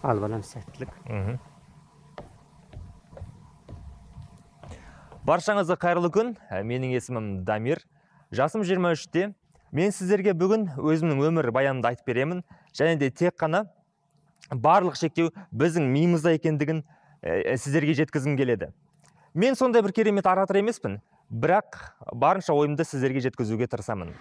Ал балам, сәттілік. Баршаңызға қайырлы күн. Менің есімім Дамир. Жасым 23-те. Мен сіздерге бүгін өзімнің өмір баянымды айтып беремін. Және де тек қана барлық шектеу біздің миымызда екендігін сіздерге жеткізгім келеді. Мен сондай бір керемет оратор емеспін, бірақ барынша ойымды сіздерге жеткізуге тырысамын.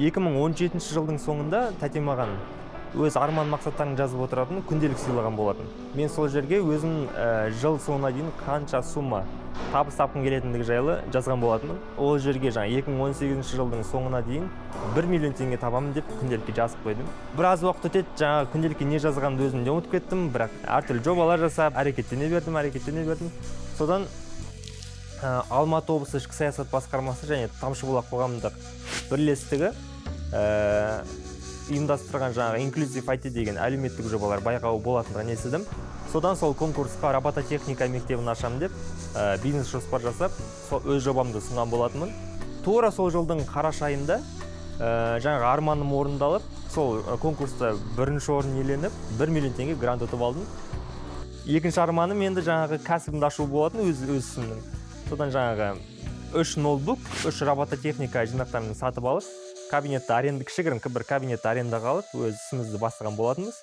2017 жылдың соңында тәтем маған өз арман мақсаттарын жазып отыратын күнделік сыйлаған болатын. Мен сол жерге өзім жыл соңына дейін қанша сумма табыс тапқым келетіндігі жайлы жазған болатынмын. Ол жерге жаңа 2018 жылдың соңына дейін 1 миллион теңге табамын деп күнделікке жазып қойдым. Біраз уақыт өтеді, жаңа күнделікке не жазғанымды өзім де ұмытып кеттім, бірақ әртүрлі жобалар жасап, әрекеттене бердім. Содан Алматы облысы ішкі саясат басқармасы және Тамшыбұлақ қоғамдық бірлестігі ұйымдастырған жаңағы инклюзив IT деген әлеуметтік жобалар байқауы болатындығын естідім. Содан сол конкурсқа робототехника мектебін ашамын деп бизнес жоспар жасап, сол өз жобамды ұсынған болатынмын. Тура сол жылдың қараша айында жаңағы арманым орындалып, сол конкурста бірінші орын иеленіп, 1 миллион теңге грант ұтып алдым. Екінші арманым енді жаңағы кәсібімді ашу болатын, өз ісімнің. Содан жаңағы 3 ноутбук, 3 робототехника жинақтарын сатып алып, кабинетті аренда, кішігірім бір кабинетті арендаға алып, өз ісімізді бастаған болатынбыз.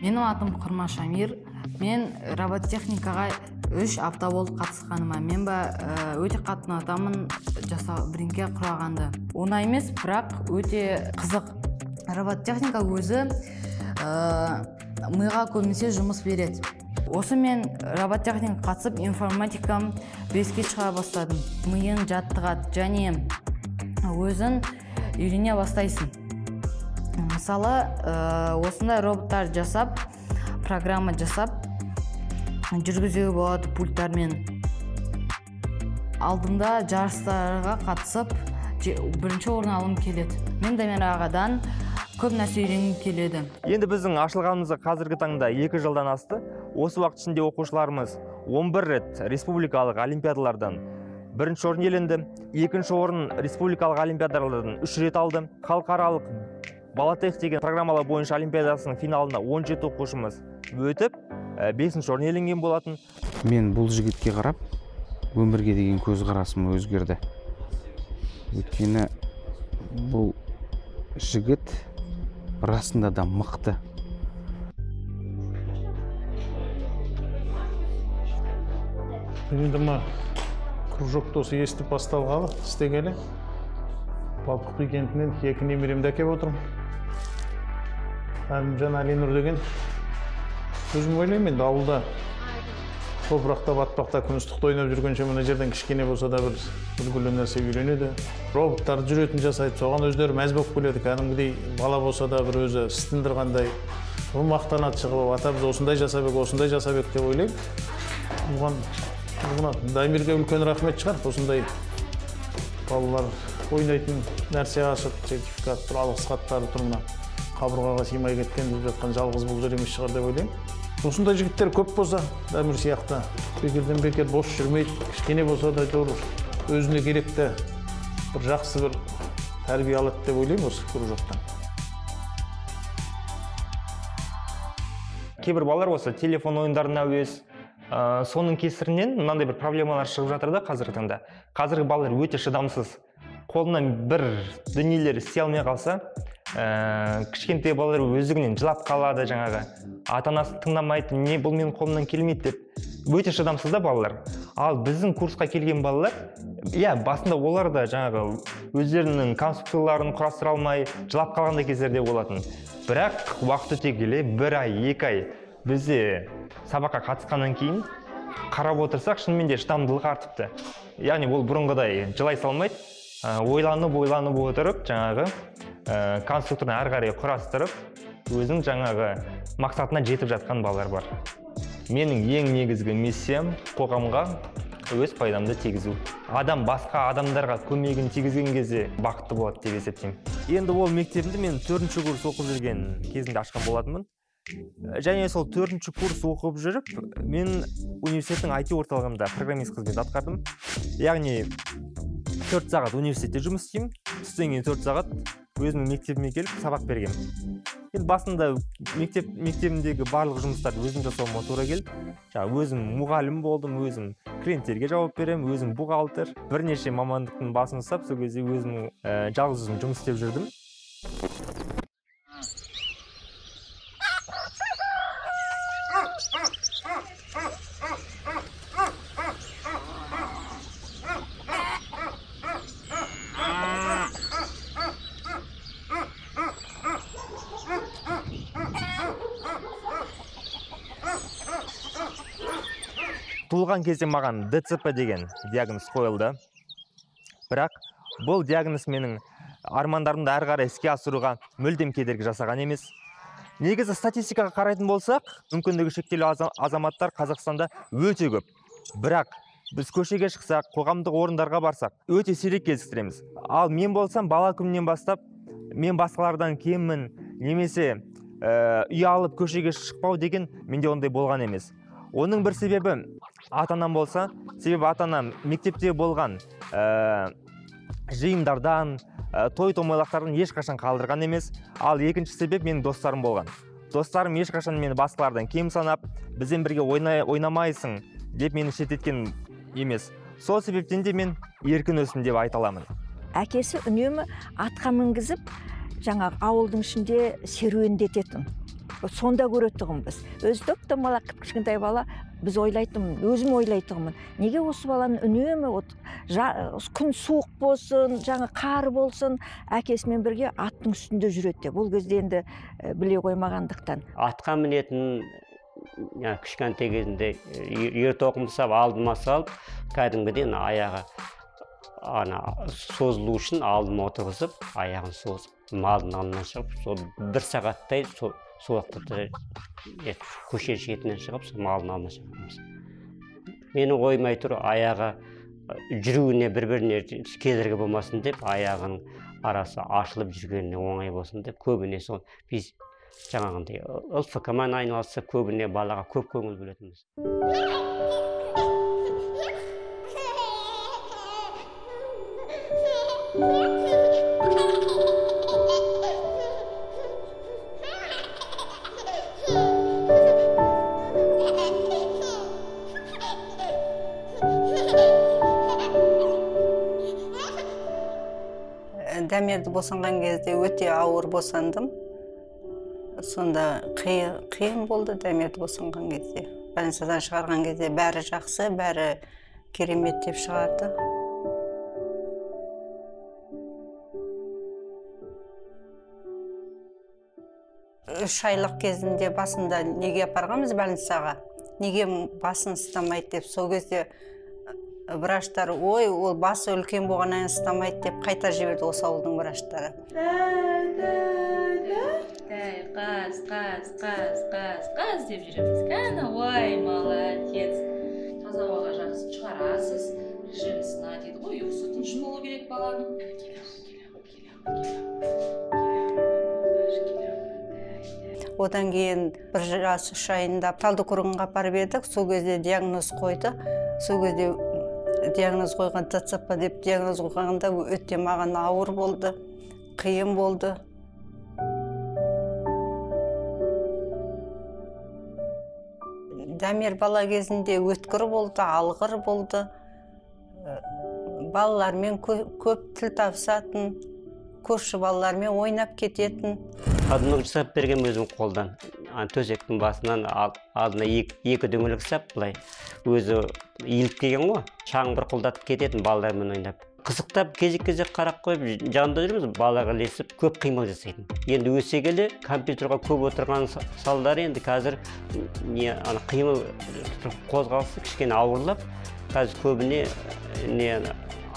Менің атым Құрмаш Амир. Мен робототехникаға 3 апта болды қатысқаныма. Мен өте қатты ұнатамын біріңке құрағанды. Оңай емес, бірақ өте қызық. Робототехника өзі миға көбінесе жұмыс береді. Осы мен робототехника қатысып, информатикам 5-ке шыға бастадым. Миың жаттығады және өзін үйрене бастайсың. Мысалы, осындай роботтар жасап, программа жасап жүргізуге болады пульттармен. Алдымда жарыстарға қатысып, бірінші орын алғым келеді. Мен Дамир ағадан көп нәрсе үйренгім келеді. Енді біздің ашылғанымызға қазіргі таңда 2 жылдан асты. Осы уақыт ішінде оқушыларымыз 11 рет республикалық олимпиадалардан бірінші орын иеленді, екінші орын республикалық олимпиадалардан 3 рет алды. Халықаралық Балатех деген программалар бойынша олимпиадасының финалына 17 оқушымыз өтіп, 5-ші орын иеленген болатын. Мен бұл жігітке қарап, өмірге деген көзқарасым өзгерді. Өйткені бұл жігіт расында да мықты. Енді мына кружокты осы естіп басталғалы, істегелі. Балпық би кентінен 2 немеремді әкеп отырмын. Әлімжан Әлинұр деген. Өзім ойлаймын, енді ауылда топырақта, батпақта күн ыстықта ойнап жүргенше мына жерден кішкене болса да бір үлгілі нәрсе үйренеді. Роботтар жүретін жасайды, соған өздері мәз болып келеді. Кәдімгідей бала болса да бір өзі іс тындырғандай мақтанады шығып, ата біз осындай жасап ек, осындай жасап ек деп ойлаймын. Оған Дамирге үлкен рахмет шығар, осындай балалар ойнайтын нәрсе ашып, сертификат тұр, алғыс хаттары тұр, мына қабырғаға сыймай кеткен деп жатқан жалғыз бұл жер емес шығар деп ойлаймын. Осындай жігіттер көп болса, Дамир сияқты бекерден бекер бос жүрмейді, кішкене болса да әйтеуір өзіне керекті бір жақсы бір тәрбие алады деп ойлаймын осы кружоктан. Кейбір балалар осы телефон ойындарына әуес, соның кесірінен мынандай бір проблемалар шығып жатыр да қазіргі таңда. Қазіргі балалар өте шыдамсыз. Қолынан бір дүниелер істей алмай қалса, кішкентай балалар өздігінен жылап қалады жаңағы. Ата-анасы тыңдамайды, не бұл менің қолымнан келмейді деп. Өте шыдамсыз да балалар. Ал біздің курсқа келген балалар, иә, басында олар да жаңағы өздерінің конструкцияларын құрастыра алмай, жылап қалғандай кездер де болатын. Бірақ уақыт өте келе, 1 ай, 2 ай бізде сабаққа қатысқаннан кейін қарап отырсақ, шынымен де шыдамдылығы артыпты. Яғни ол бұрынғыдай жылай салмайды, ойланып отырып, жаңағы конструкторны әрі қарай құрастырып, өзінің жаңағы мақсатына жетіп жатқан балалар бар. Менің ең негізгі миссиям қоғамға өз пайдамды тигізу. Адам басқа адамдарға көмегін тигізген кезде бақытты болады деп есептеймін. Енді ол мектебімді мен 4-ші курс оқып жүрген кезімде ашқан болатынмын. Және сол 4-ші курс оқып жүріп, мен университеттің IT орталығында программист қызмет атқардым. Яғни 4 сағат университетте жұмыс істеймін, түстен кейін 4 сағат өзімнің мектебіме келіп сабақ бергенмін. Енді басында мектебімдегі барлық жұмыстарды өзім жасауыма тура келді. Жаңа өзім мұғалім болдым, өзім клиенттерге жауап беремін, өзім бухгалтер, бірнеше мамандықтың басын ұстап, сол кезде өзім жалғыз өзім жұмыс істеп жүрдім. Туылған кезде маған ДЦП деген диагноз қойылды. Бірақ бұл диагноз менің армандарымды әрі қарай іске асыруға мүлдем кедергі жасаған емес. Негізі статистикаға қарайтын болсақ, мүмкіндігі шектеулі азаматтар Қазақстанда өте көп. Бірақ біз көшеге шықсақ, қоғамдық орындарға барсақ, өте сирек кездестіреміз. Ал мен болсам, бала күнімнен бастап, мен басқалардан кеммін, немесе ұялып көшеге шықпау деген менде ондай болған емес. Оның бір себебі ата-анам болса, себебі ата-анам мектепте болған жиындардан, той-томалақтардан ешқашан қалдырған емес. Ал екінші себеп менің достарым болған. Достарым ешқашан мені басқалардан кем санап, бізбен бірге ойнамайсың деп мені шеттеткен емес. Сол себептен де мен еркін өстім деп айта аламын. Әкесі үнемі атқа мінгізіп, жаңағы ауылдың ішінде серуендететін. Сонда көретұғынбыз. Өзі топ-домалақ кішкентай бала, біз ойлайтынмын, өзім ойлайтынмын. Неге осы баланы үнемі күн суық болсын, жаңа қар болсын, әкесімен бірге аттың үстінде жүреді деп. Ол кезде енді біле қоймағандықтан. Атқа мінетін кішкентай кезінде ер тоқым ұстап, алдыма салып, кәдімгідей аяғы созылу үшін алдыма отырғызып, аяғын созып, малдың алдынан шығып, сол бір сағаттай сол уақытта көше шетінен шығып, сол малдың алдына шығамыз. Мені қоймай тұр, аяғы жүруіне бір-біріне кедергі болмасын деп, аяғының арасы ашылып жүргеніне оңай болсын деп, көбіне сол біз жаңағындай ЛФК-мен айналысып, көбіне балаға көп көңіл бөлетінбіз. Дамирді босанған кезде өте ауыр босандым. Сонда қиын болды Дамирді босанған кезде. Больницадан шығарған кезде бәрі жақсы, бәрі керемет деп шығарды. Үш айлық кезінде басында неге апарғанбыз больницаға? Неге басын ұстамайды деп. Сол кезде врачтар, ой, ол басы үлкен болғаннан ұстамайды деп қайта жіберді осы ауылдың врачтары. Қаз, қаз, қаз, қаз, қаз деп жүреміз. Кәні, ой, молодец. Таза ауаға жақсы шығарасыз. Режим сна дейді ғой, ұйқысы тыныш болу керек баланың. Одан кейін бір жас 3 айында Талдықорғанға апарып едік. Сол кезде диагноз қойды. Сол кезде диагноз қойған ДЦП деп диагноз қойғанда өте маған ауыр болды, қиын болды. Дамир бала кезінде өткір болды, алғыр болды. Балалармен көп тіл табысатын, көрші балалармен ойнап кететін. Ходунок жасап берген өзім қолдан. Төсектің басынан алдына екі дөңгелек сап, былай өзі иіліп келген ғой, шаң бұрқылдатып кететін балалармен ойнап. Қызықтап кезек-кезек қарап қойып, жанында жүрміз, балаға ілесіп көп қимыл жасайтын. Енді өсе келе компьютерға көп отырған салдары енді қазір не ана қимыл қозғалысы кішкене ауырлап, қазір көбіне не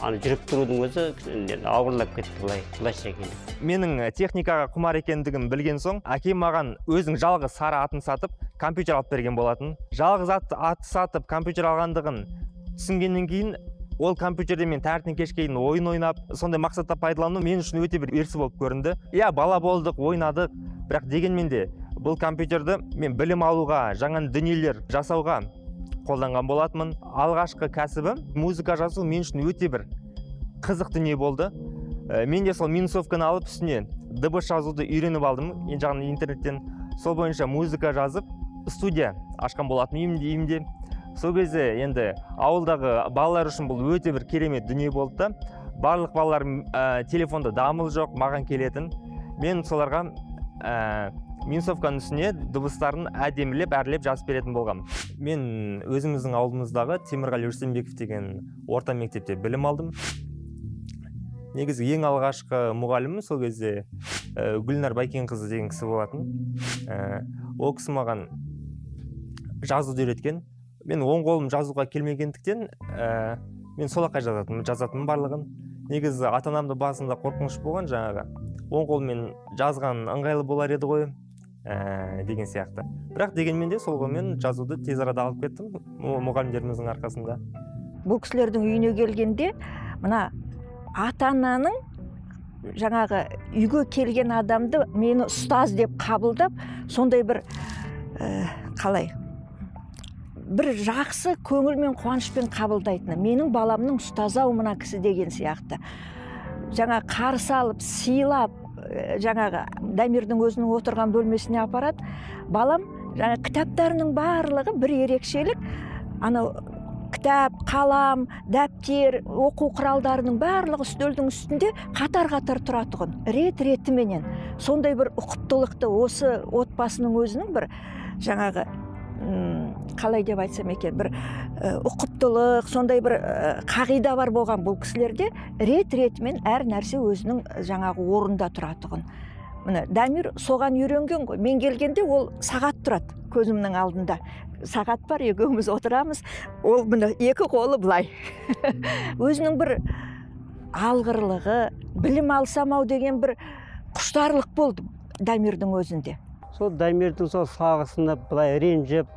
ана жүріп тұрудың өзі ауырлап кетті былай, былайша келгенде. Менің техникаға құмар екендігім білген соң, әкем маған өзінің жалғыз сары атын сатып, компьютер алып берген болатын. Жалғыз ат сатып, компьютер алғандығын түсінгеннен кейін, ол компьютерде мен таңертең кешке дейін ойын ойнап, сондай мақсатта пайдалану мен үшін өте бір ерсі болып көрінді. Иә, бала болдық, ойнадық, бірақ дегенмен де бұл компьютерді мен білім алуға, жаңа дүниелер жасауға қолданған болатынмын. Алғашқы кәсібім музыка жазу мен үшін өте бір қызық дүние болды. Мен де сол минусовканы алып үстіне дыбыс жазуды үйреніп алдым, яғни интернеттен. Сол бойынша музыка жазып, студия ашқан болатын үйімде. Сол кезде енді ауылдағы балалар үшін бұл өте бір керемет дүние болды да. Барлық балалар телефонда дамыл жоқ, маған келетін. Мен соларға минусовканың үстіне дыбыстарын әдемілеп, әрлеп жазып беретін болғам. Мен өзіміздің ауылымыздағы Темірғали Рүстембеков деген орта мектепте білім алдым. Негізі ең алғашқы мұғалімім сол кезде Гүлнар Байкенқызы деген кісі болатын. Ол кісі маған жазуды үйреткен. Мен оң қолым жазуға келмегендіктен мен солақай жазатынмын барлығын. Негізі ата-анамды басында қорқыныш болған, жаңағы оң қолмен жазған ыңғайлы болар еді ғой деген сияқты. Бірақ дегенмен де сол қолмен жазуды тез арада алып кеттім мұғалімдеріміздің арқасында. Бұл кісілердің үйіне келгенде мына ата-ананың жаңағы үйге келген адамды мені ұстаз деп қабылдап, сондай бір қалай бір жақсы көңілмен, қуанышпен қабылдайтыны. Менің баламның ұстазы ау мына кісі деген сияқты. Жаңа қарсы алып, сыйлап, жаңағы Дамирдің өзінің отырған бөлмесіне апарады. Балам жаңа кітаптарының барлығы бір ерекшелік, анау кітап, қалам, дәптер, оқу құралдарының барлығы үстелдің үстінде қатар-қатар тұратұғын, рет-ретіменен. Сондай бір ұқыптылықты осы отбасының өзінің бір жаңағы қалай деп айтсам екен, бір ұқыптылық, сондай бір қағида бар болған бұл кісілерде, рет-ретімен әр нәрсе өзінің жаңағы орнында тұратұғын. Міне, Дамир соған үйренген ғой. Мен келгенде ол сағат тұрады көзімнің алдында. Сағат бар, екеуміз отырамыз. Ол міне екі қолы былай. Өзінің бір алғырлығы, білім алсам ау деген бір құштарлық болды Дамирдің өзінде. Сол Дамирдің сол сағысына былай ренжіп,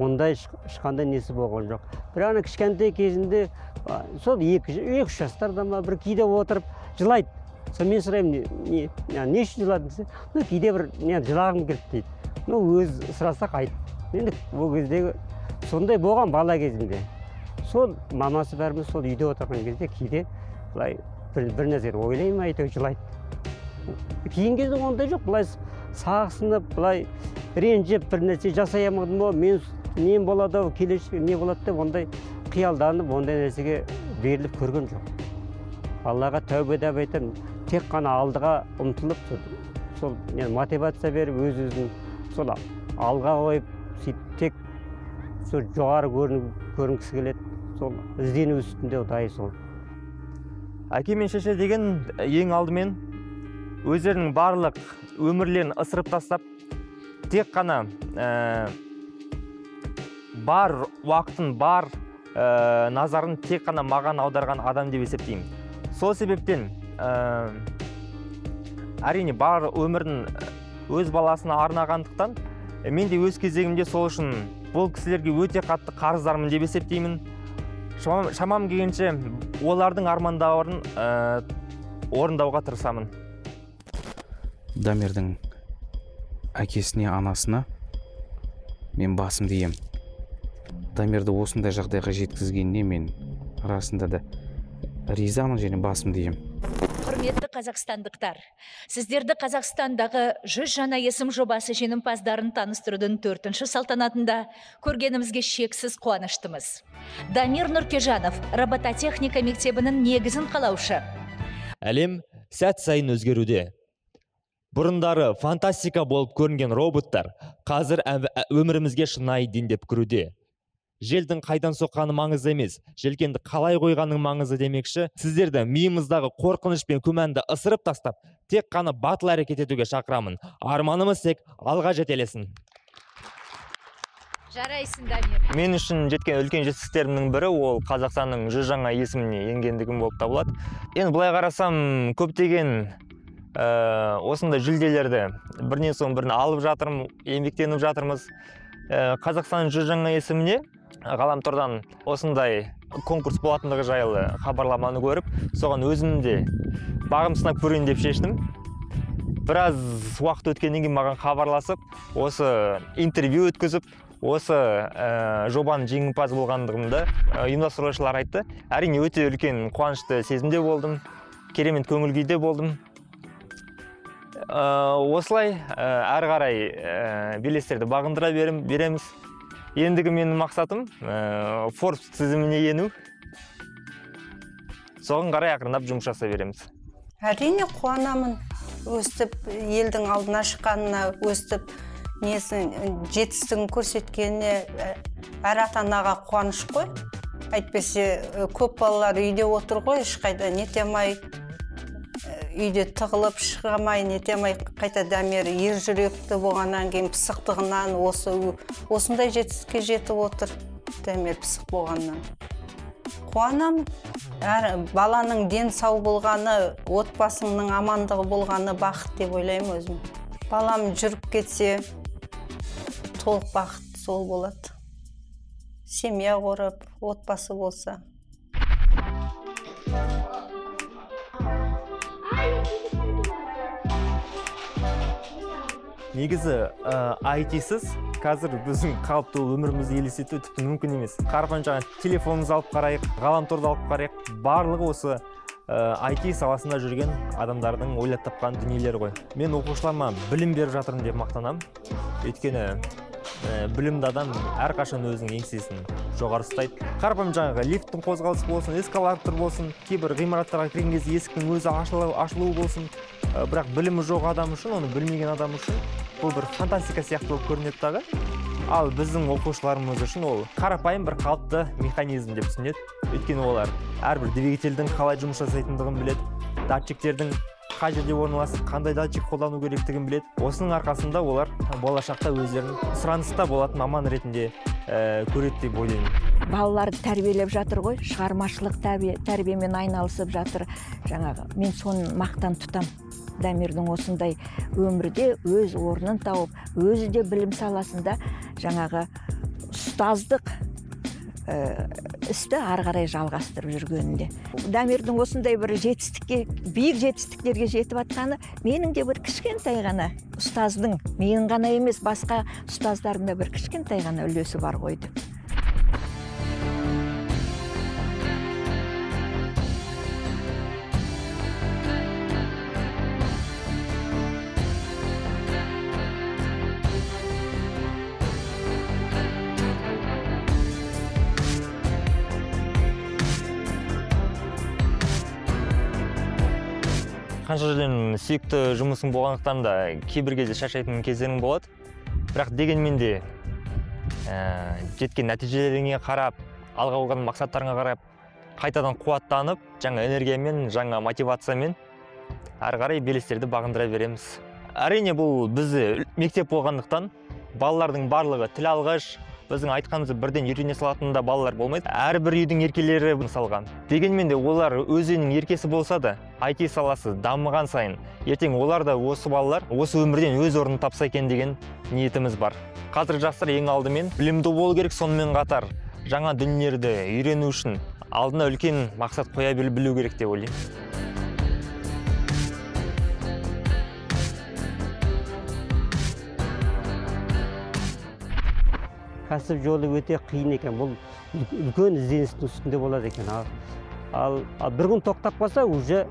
ондай ешқандай несі болған жоқ. Бірақ ана кішкентай кезінде сол 2-3 жастарда ма бір кейде отырып жылайды. Сол мен сұраймын, не үшін жыладың десе, ну кейде бір жылағым келді дейді. Ну өз сұрасақ айт. Енді ол кездегі сондай болған бала кезінде. Сол мамасы бәріміз сол үйде отырған кезде кейде былай бір нәрсені ойлаймын, әйтеуір жылайды. Кейінгі кезде ондай жоқ, былай сағысынып, былай ренжіп бір нәрсе жасай алмадым ба, мен нем болады ау, келешекте не болады деп ондай қиялданып, ондай нәрсеге беріліп көрген жоқ. Аллаға тәубе деп айтамын, тек қана алдыға ұмтылып, сол мотивация беріп, өз-өзін сол алға қойып, сөйтіп тек сол жоғары көрінгісі келеді, сол іздену үстінде ұдайы сол. Әке мен шеше деген ең алдымен өздерінің барлық өмірлерін ысырып тастап, тек қана бар уақытын, бар назарын тек қана маған аударған адам деп есептеймін. Сол себептен әрине бар өмірін өз баласына арнағандықтан, мен де өз кезегімде сол үшін бұл кісілерге өте қатты қарыздармын деп есептеймін. Шамам келгенше олардың армандарын орындауға тырысамын. Дамирдің әкесіне, анасына мен басымды иемін. Дамирді осындай жағдайға жеткізгеніне мен расында да ризамын және басымды иемін. Құрметті қазақстандықтар, сіздерді Қазақстандағы 100 жаңа есім жобасы жеңімпаздарын таныстырудың 4-ші салтанатында көргенімізге шексіз қуаныштымыз. Дамир Нұркежанов, робототехника мектебінің негізін қалаушы. Әлем сәт сайын өзгеруде. Бұрындары фантастика болып көрінген роботтар қазір өмірімізге шынайы дендеп кіруде. Желдің қайдан соққаны маңызды емес, желкенді қалай қойғаның маңызды демекші, сіздерді миымыздағы қорқыныш пен күмәнді ысырып тастап, тек қана батыл әрекет етуге шақырамын. Арманымыз тек алға жетелесін. Жарайсың, Дамир. Мен үшін жеткен үлкен жетістіктерімнің бірі ол Қазақстанның 100 жаңа есіміне енгендігім болып табылады. Енді былай қарасам, көптеген осындай жүлделерді бірінен соң бірін алып жатырмын, еңбектеніп жатырмыз. Қазақстанның 100 жаңа есіміне ғаламтордан осындай конкурс болатындығы жайлы хабарламаны көріп, соған өзім де бағым сынап көрейін деп шештім. Біраз уақыт өткеннен кейін маған хабарласып, осы интервью өткізіп, осы жобаның жеңімпазы болғандығымды ұйымдастырушылар айтты. Әрине, өте үлкен қуанышты сезімде болдым, керемет көңіл күйде болдым. Осылай әрі қарай белестерді бағындыра береміз. Ендігі менің мақсатым Forbes тізіміне ену. Соған қарай ақырындап жұмыс жасай береміз. Әрине қуанамын. Өстіп елдің алдына шыққанына, өстіп несін жетістігін көрсеткеніне әр ата-анаға қуаныш қой. Әйтпесе көп балалар үйде отыр ғой, ешқайда нете алмай, үйде тығылып шыға алмай, нете алмай. Қайта Дамир ер жүректі болғаннан кейін пысықтығынан осындай жетістікке жетіп отыр. Дамир пысық болғаннан қуанамын. Әр баланың ден сау болғаны, отбасыңның амандығы болғаны бақыт деп ойлаймын өзім. Балам жүріп кетсе, толық бақыт сол болады. Семья құрып, отбасы болса. Негізі, IT-сіз қазір біздің қалыпты өмірімізді елестету тіпті мүмкін емес. Қарапайым жаңа телефонымызды алып қарайық, ғаламторды алып қарайық, барлығы осы IT саласында жүрген адамдардың ойлап тапқан дүниелері ғой. Мен оқушыларыма білім беріп жатырмын деп мақтанамын. Өйткені білімді адам әрқашан өзінің еңсесін жоғары ұстайды. Қарапайым жаңағы лифттің қозғалысы болсын, эскалатор болсын, кейбір ғимараттарға кірген кезде есіктің өзі ашылуы болсын. Бірақ білімі жоқ адам үшін, оны білмеген адам үшін бұл бір фантастика сияқты болып көрінеді дағы. Ал біздің оқушыларымыз үшін ол қарапайым бір қалыпты механизм деп түсінеді. Өйткені олар әрбір двигательдің қалай жұмыс жасайтындығын біледі, датчиктердің қай жерде орналасып, қандай датчик қолдану керектігін біледі. Осының арқасында олар болашақта өздерін сұраныста болатын маман ретінде көреді деп ойлаймын. Балаларды тәрбиелеп жатыр ғой, шығармашылық тәрбиемен айналысып жатыр. Жаңағы мен соны мақтан тұтам. Дамирдің осындай өмірде өз орнын тауып, өзі де білім саласында жаңағы ұстаздық істі ары қарай жалғастырып жүргенінде. Дамирдің осындай бір жетістікке, биік жетістіктерге жетіп атқаны менің де бір кішкентай ғана ұстаздың, менің ғана емес, басқа ұстаздардың да бір кішкентай ғана үлесі бар ғой деп. Қанша жерден сүйікті жұмысың болғандықтан да кейбір кезде шаршайтын кездерің болады. Бірақ дегенмен де жеткен нәтижелеріңе қарап, алға қойған мақсаттарыңа қарап, қайтадан қуаттанып, жаңа энергиямен, жаңа мотивациямен әрі қарай белестерді бағындыра береміз. Әрине, бұл бізде мектеп болғандықтан балалардың барлығы тіл алғыш, біздің айтқанымызды бірден үйрене салатын да балалар болмайды. Әрбір үйдің еркелері мысалға. Дегенмен де олар өз үйінің еркесі болса да, IT саласы дамыған сайын ертең олар да осы балалар осы өмірден өз орнын тапса екен деген ниетіміз бар. Қазіргі жастар ең алдымен білімді болу керек, сонымен қатар жаңа дүниелерді үйрену үшін алдына үлкен мақсат қоя білу керек деп ойлаймын. Кәсіп жолы өте қиын екен, бұл үлкен ізденістің үстінде болады екен. Ал бір күн тоқтап қалса, уже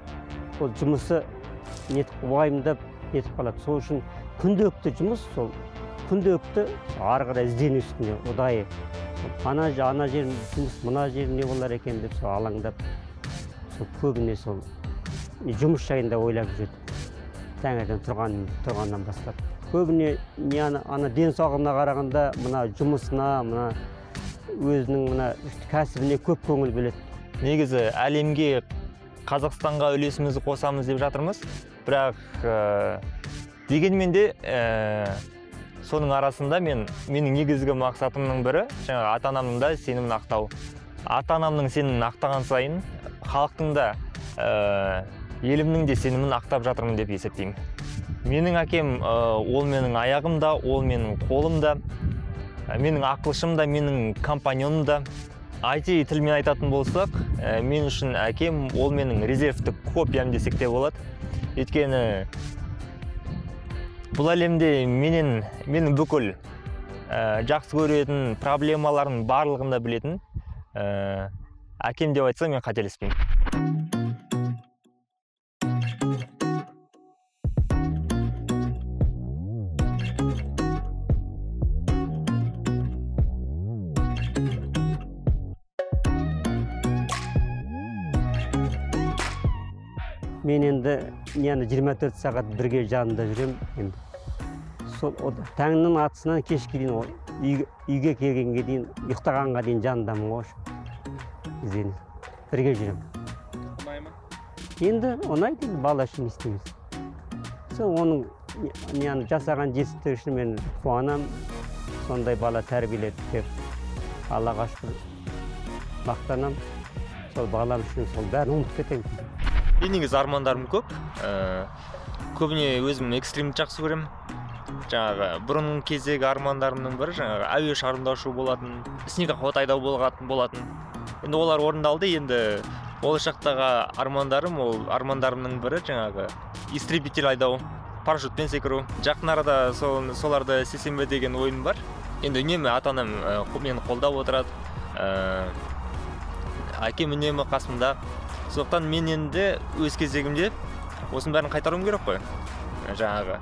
ол жұмысы нетіп уайымдап нетіп қалады. Сол үшін күнделікті жұмыс, сол күнделікті ары қарай іздену үстінде ұдайы. Ана жер жұмыс, мына жер не болар екен деп сол алаңдап, сол көбіне сол жұмыс жайында ойлап жүреді. Таңертең тұрғаннан бастап. Көбіне ана денсаулығына қарағанда мына жұмысына, мына өзінің мына кәсібіне көп көңіл бөледі. Негізі әлемге, Қазақстанға үлесімізді қосамыз деп жатырмыз. Бірақ дегенмен де соның арасында менің негізгі мақсатымның бірі жаңағы ата-анамның да сенімін ақтау. Ата-анамның сенімін ақтаған сайын халықтың да, елімнің де сенімін ақтап жатырмын деп есептеймін. Менің әкем, ол менің аяғым да, ол менің қолым да, менің ақылшым да, менің компаньоным да. IT тілмен айтатын болсақ, мен үшін әкем ол менің резервтік копиям десек те болады. Өйткені бұл әлемде менің бүкіл жақсы көретін проблемалардың барлығын да білетін әкем деп айтсам, мен қателеспеймін. Мен енді 24 сағат бірге жанында жүрем. Енді сол таңның атысынан кешке дейін, үйге келгенге дейін, ұйықтағанға дейін жанындамын ғой. Ізденіп бірге жүрем. Ұнай ма? Енді ұнайды, енді бала үшін не істейміз. Сол оның жасаған жетістігі үшін мен қуанам. Сондай бала тәрбиеледік деп Аллаға шүкір мақтанам. Сол балам үшін сол бәрін ұмытып кетемін. Мен негізі армандарым көп. Көбіне өзім экстримді жақсы көремін. Жаңағы бұрын кездегі армандарымның бірі жаңағы әуе шарында ұшу болатын, снегоход айдау болатын. Енді олар орындалды. Енді болашақтағы армандарым, ол армандарымның бірі жаңағы истребитель айдау, парашютпен секіру. Жақын арада соларды істесем бе деген ойым бар. Енді үнемі ата-анам мені қолдап отырады. Әкем үнемі қасымда. Сондықтан мен енді өз кезегімде осының бәрін қайтаруым керек қой. Жаңағы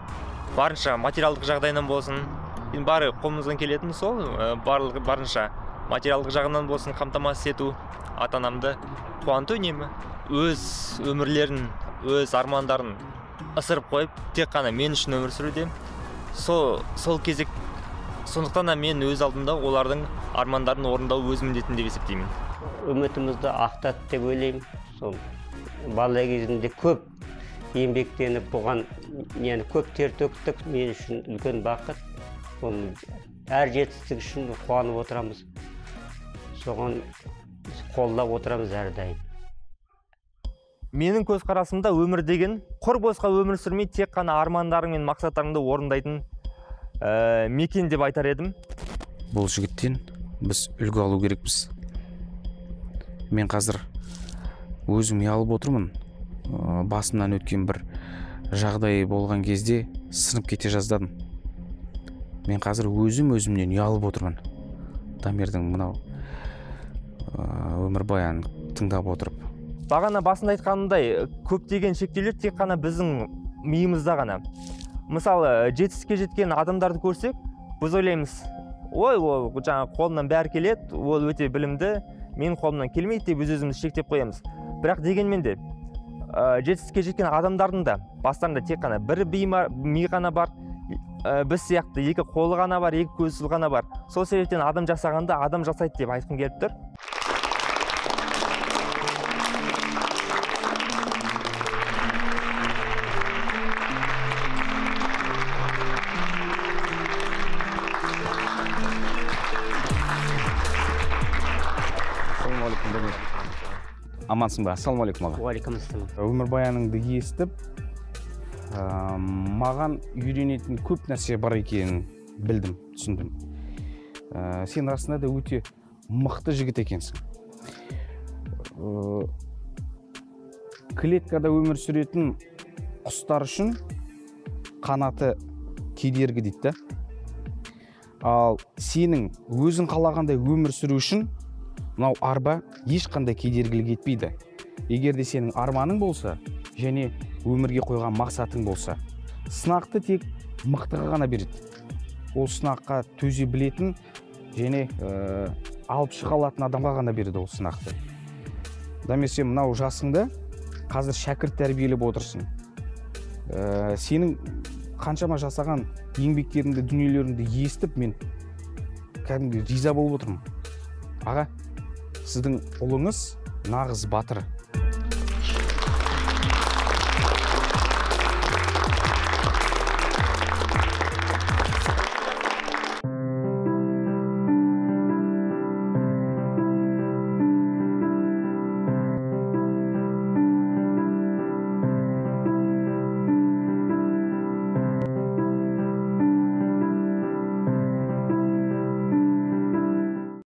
барынша материалдық жағдайынан болсын, енді бары қолымыздан келетін сол, барынша материалдық жағынан болсын қамтамасыз ету, ата-анамды қуанту үнемі. Өз өмірлерін, өз армандарын ысырып қойып, тек қана мен үшін өмір сүруде. Сол кезек, сондықтан да мен өз алдымда олардың армандарын орындау өз міндетім деп есептеймін. Үмітімізді ақтады деп ойлаймын. Сол бала кезімде көп еңбектеніп, бұған көп тер төктік. Мен үшін үлкен бақыт. Сол әр жетістік үшін қуанып отырамыз. Соған қолдап отырамыз әрдайым. Менің көзқарасымда өмір деген құр босқа өмір сүрмей, тек қана армандарың мен мақсаттарыңды орындайтын мекен деп айтар едім. Бұл жігіттен біз үлгі алу керекпіз. Мен қазір өзім ұялып отырмын. Басымнан өткен бір жағдай болған кезде сынып кете жаздадым. Мен қазір өзімнен ұялып отырмын. Дамирдің мынау өмірбаянын тыңдап отырып. Бағана басында айтқанымдай, көптеген шектеулер тек қана біздің миымызда ғана. Мысалы, жетістікке жеткен адамдарды көрсек, біз ойлаймыз, ой, ол жаңа қолынан бәрі келеді, ол өте білімді, менің қолымнан келмейді деп өз-өзімізді шектеп қоямыз. Бірақ дегенмен де, жетістікке жеткен адамдардың да бастарында тек қана бір ми ғана бар, біз сияқты екі қолы ғана бар, екі көзі ғана бар. Сол себептен адам жасағанда адам жасайды деп айтқым келіп тұр. Амансың ба? Ассалаумағалейкум аға. Уағалейкум ассалам. Өмірбаяныңды естіп, маған үйренетін көп нәрсе бар екенін білдім, түсіндім. Сен расында да өте мықты жігіт екенсің. Клеткада өмір сүретін құстар үшін қанаты кедергі дейді да. Ал сенің өзің қалағандай өмір сүру үшін мынау арба ешқандай кедергілік етпейді. Егер де сенің арманың болса, және өмірге қойған мақсатың болса, сынақты тек мықтыға ғана береді. Ол сынаққа төзе білетін және алып шыға алатын адамға ғана береді ол сынақты. Дамир, сен мынау жасыңда қазір шәкірт тәрбиелеп отырсың. Сенің қаншама жасаған еңбектеріңді, дүниелеріңді естіп, мен кәдімгі риза болып отырмын. Аға, сіздің ұлыңыз нағыз батыр.